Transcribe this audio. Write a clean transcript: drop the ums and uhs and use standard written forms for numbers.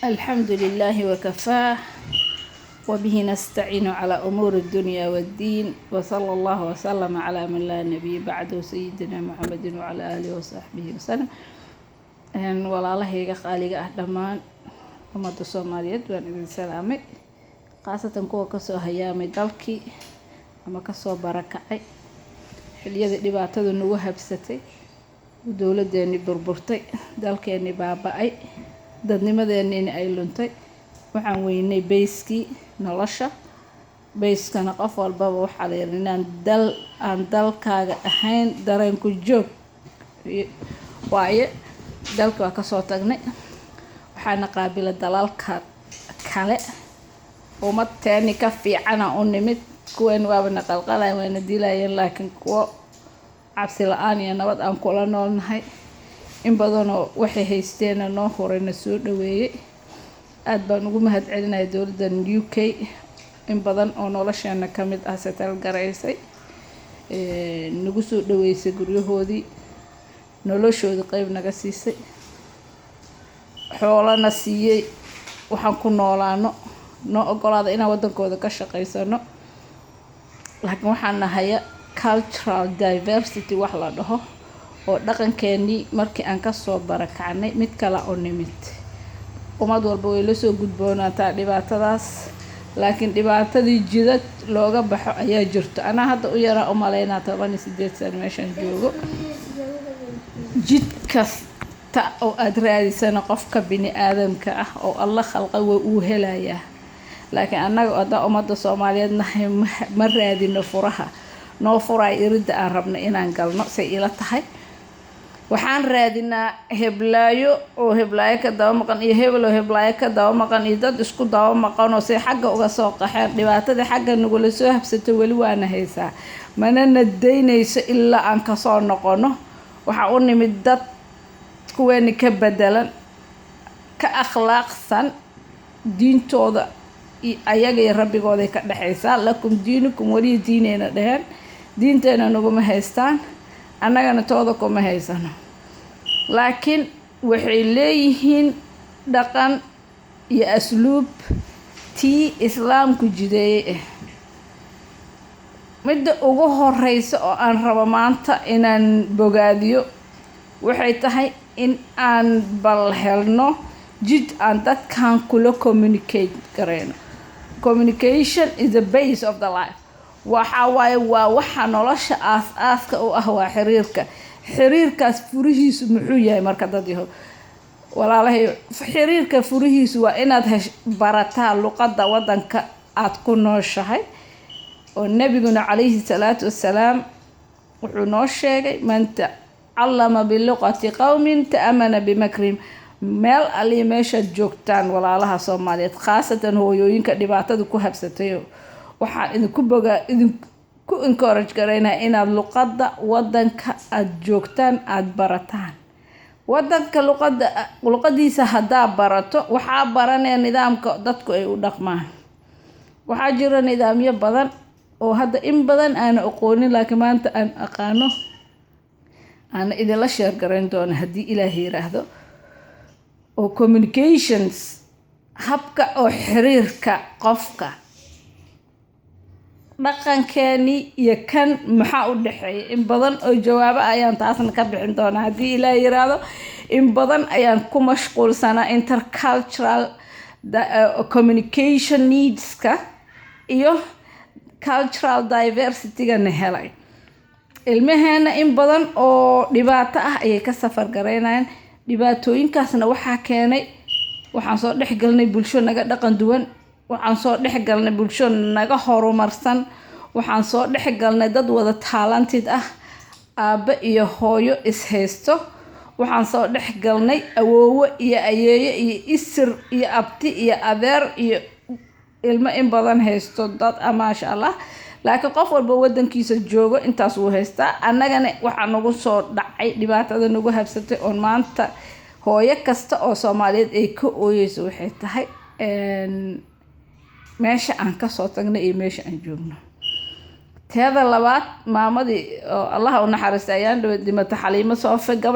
الحمد لله وكفاه، وبه نستعين على أمور الدنيا والدين، وصلى الله وسلم على من لا نبي بعده، سيدنا محمد وعلى آله وصحبه وسلم. Walaalahayga qaaliga ah, dhammaan ummadda Soomaaliyeed waan idin salaamay, khaasatan kuwa kasoo hayaamay dalkii ama kasoo barakacay xiliyadii dhibaatada nagu habsatay, dowladeennii burburtay, dalkeennii baaba-ay, dadnimadeenniina ay luntay. Waxaan weynay base-kii nolosha. Base-kana qof walbaba waxaa la yidhi inaan dal aan dalkaaga ahayn dareenku joog waaye. Dalka waa kasoo tagnay, waxaana qaabila dalalka kale. Ummad teeni ka fiicana u nimid. Kuween waaba na qalqalayan, wayna dilayeen, laakiin kuwo cabsi la-aan iyo nabad aan kula noolnahay, in badanoo waxay haysteena noo horeyna soo dhaweeyey. Aada baan ugu mahad celinaya dowladdan UK, in badan oo nolosheena ka mid ah settle garaysay, nagu soo dhaweysay guryahoodii, noloshoodii qeyb naga siisay, xoolana siiyey, waxaan ku noolaano noo ogolaada inaan waddankooda ka shaqaysano. Laakiin waxaan nahaya cultural diversity wax la dhaho, oo dhaqankeenii markii aan kasoo barakacnay mid kale oo nimid. Ummad walba way lasoo gudboonaataa dhibaatadaas, laakiin dhibaatadii jidad looga baxo ayaa jirto. Anaa hadda u yaraa umaleynaa, 18 sano meeshaan joogo. Jid kasta oo aada raadisana, qofka bini aadamka ah oo Alla khalqa wa uu helayaa. Laakiin annaga haddaa ummadda Soomaaliyeed nahay, ma raadino furaha noo furaay iridda aan rabno inaan galno. Say ila tahay, waxaan raadinaa heblaayo oo heblaayo ka daba maqan, iyo hebel oo heblaayo ka daba maqan, iyo dad isku daba maqan oo say xagga uga soo qaxeen. Dhibaatadii xagga nagula soo habsato weli waana haysaa, mana nadaynayso ilaa aan kasoo noqono. Waxaa u nimid dad kuweeni ka bedelan, ka akhlaaqsan, diintooda ayaga iyo rabbigooday ka dhexaysaa. "Lakum diinukum waliya diineyna" dheheen. Diinteena naguma haystaan, annagana tooda kuma haysano, laakiin waxay leeyihiin dhaqan iyo asluub tii Islaamku jideeyey ah. Midda ugu horeysa oo aan rabo maanta inaan bogaadiyo waxay tahay in aan bal helno jid aan dadkan kula communicate gareyno. Communication is the base of the life. Waxa waaye, waa waxa nolosha aas-aaska u ah, waa xiriirka. Xiriirkaas furihiisu muxuu yahay marka, dad yaho walaalahay? Xiriirka furihiisu waa inaad hesh barataa luqadda waddanka aada ku nooshahay, oo Nabiguna calayhi salaatu wassalaam wuxuu noo sheegay: "Man tacallama biluqati qowmin ta'amana bimakrihim." Meel aliya meeshaad joogtaan, walaalaha Soomaaliyeed, khaasatan hooyooyinka dhibaatada ku habsatayo, waxaan idinku bogaa, idinku encourage garaynaa inaad luqadda waddanka aada joogtaan aada barataan. Wadanka luqada, luqadiisa haddaa barato, waxaa baranaya nidaamka dadku ay u dhaqmaan. Waxaa jira nidaamyo badan oo hadda in badan aana aqoonin, laakiin maanta aan aqaano, aana idinla share garayn doono haddii Ilaahay yiraahdo, oo communications, habka oo xiriirka qofka, dhaqankeeni iyo kan maxaa u dhexeeya. In badan oo jawaabo ayaan taasna ka bixin doonaa haddii Ilaah yiraahdo. In badan ayaan ku mashquulsanaa intercultural communication needska iyo cultural diversity-gana helay. Ilmaheena in badan oo dhibaato ah ayay ka safar garaynayaan. Dhibaatooyinkaasna waxaa keenay waxaan soo dhex galnay bulsho naga dhaqan duwan, waxaan soo dhex galnay bulsho naga horumarsan, waxaan soo dhex galnay dad wada talented ah, aabbe iyo hooyo is haysto, waxaan soo dhex galnay awoowo iyo ayeeyo iyo isir iyo abti iyo adeer iyo ilmo in badan haysto dad ah, maasha Allah. Laakiin qof walba wadankiisa joogo intaas wuu haystaa. Annagana waxaa nagu soo dhacay dhibaatada nagu habsatay, oon maanta hooyo kasta oo Soomaaliyeed ay ka ooyeyso, waxay tahay meesha aan kasoo tagnay iyo meesha aan joogno. Teeda labaad, maamadii oo Allaha u naxariistay ayaan dhawe dhimata, Xaliimo Soofe gabay.